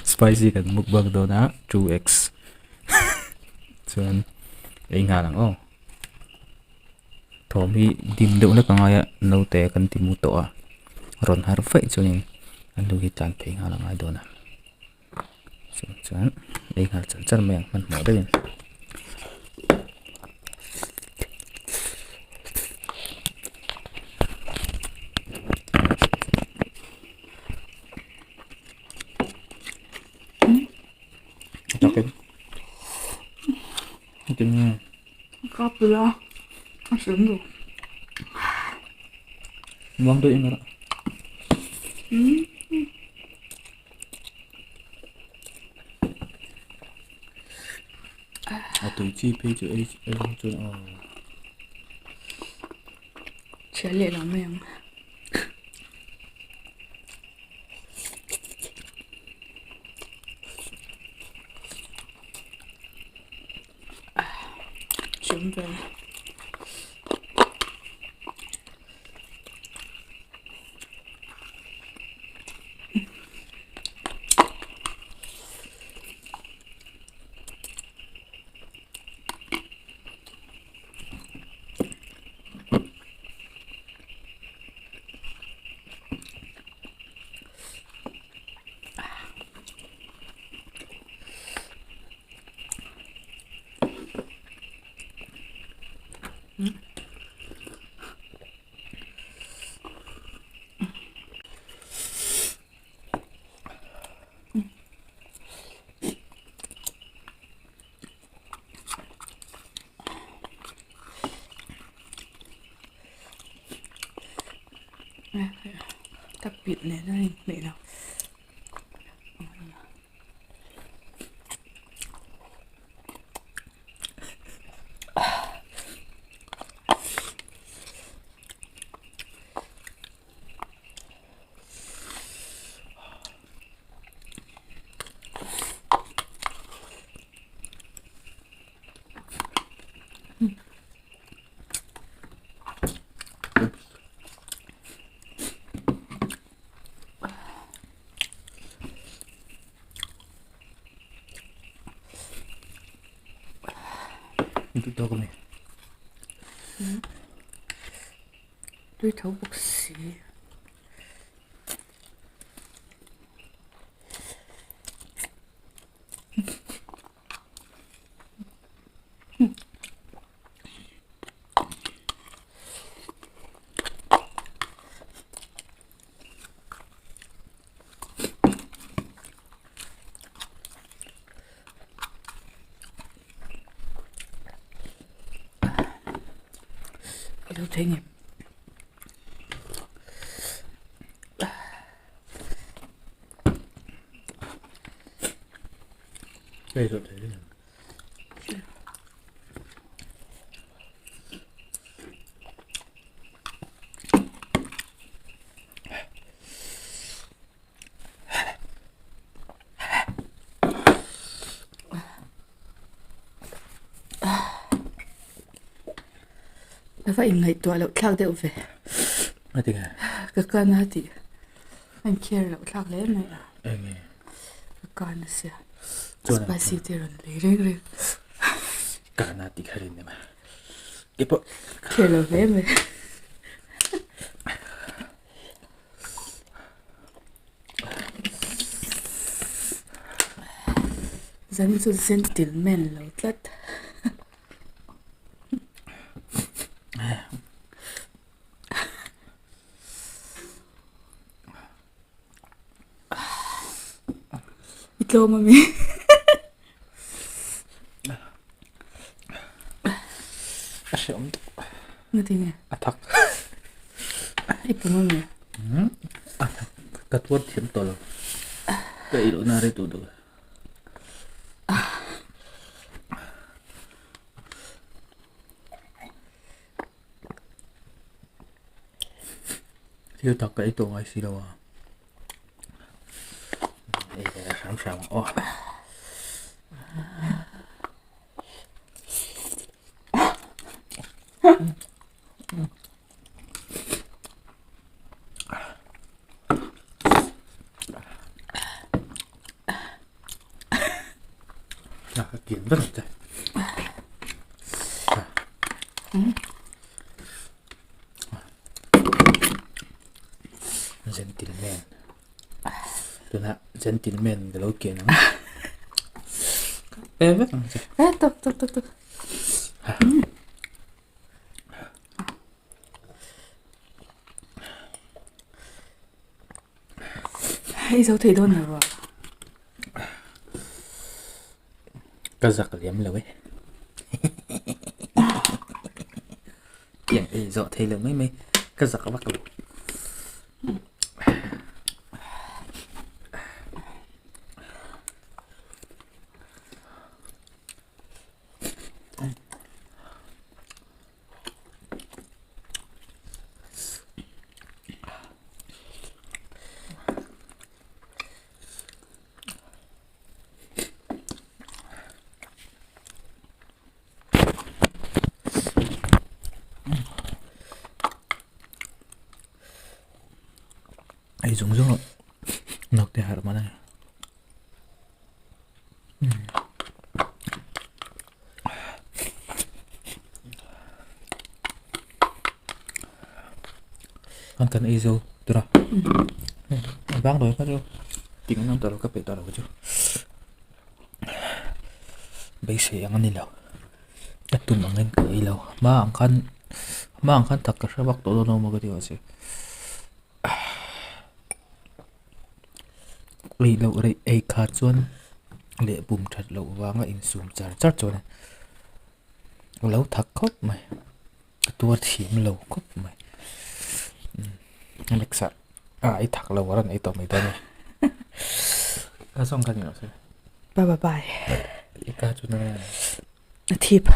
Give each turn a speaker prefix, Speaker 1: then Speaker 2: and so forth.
Speaker 1: Spicy kan mukbang dawn a 2x chuan ei nghal ang aw. Thawm hi dim deuh hlek a ngai a naute kan ti mu tawh a rawn har faih chuanin an lu hi tlan phei nghal a ngai dawn a chuan ei nghal char char mai ang hmanhmawh deuhin.
Speaker 2: Kapila a hrim lo.
Speaker 1: Muang deuh in a A tui chi phei chu ei ei chuan aw.
Speaker 2: Chhiar leh lo mai ang. Chhum ve. Ka pilh nen a inhmeh lo. Tui tho bawk si. I lo thei ngem.
Speaker 1: Hei zawh thei ngem.
Speaker 2: Ka va inngaihtuah loh thlak deuh ve.
Speaker 1: A ti nge?
Speaker 2: Ka kan a tih. A inkhir loh thlak hle mai a.
Speaker 1: Enge?
Speaker 2: Ka kan a sia. Spicy te rawn lei reng reng.
Speaker 1: Kan a tih kha rin em a. Keipawh.
Speaker 2: Khir lo hle mai. Zan chu gentleman lo tlat. I tlawm ami?
Speaker 1: A hreawm tuk.
Speaker 2: Ngatinge?
Speaker 1: A thak.
Speaker 2: I pum ami?
Speaker 1: A thak. Ka tuar thiam tawh lo. Ka ei lohna a rei tawh duh. Thil tak ka ei tawh ngai si lo a. Ei ve hram hram ang aw. Kian vek ang che. Gentleman. Tuna gentleman ka lo kian ang. Pe vek ang che.
Speaker 2: Eh, tok tok tok tok. I zo thei dawn lo a.
Speaker 1: Ka zak liam lo e. Tiang ei zawh thei lo mai mai ka zak vak lo. Ei zawng zawng a naute harh man a ni. An kan ei zo tur a a bang dawi kha chu ting an awm tawh lo ka peih tawh lo chu beisei ang a ni lo ka tum angin ka ei lo hma ang khan hma ang khan tak ka hre vak tawh dawn lo maw ka ti mahse. Ei loh rei ei kha chuan leh bum that loh vanga insum char char chuan a lo thak khawp mai a tuar thiam lo khawp mai Alexa a ei thak lo a rawn ei tawh mai dawn a ni ka zawng kha ni rawh se
Speaker 2: Bye bye bye
Speaker 1: i ka chu na
Speaker 2: a thip.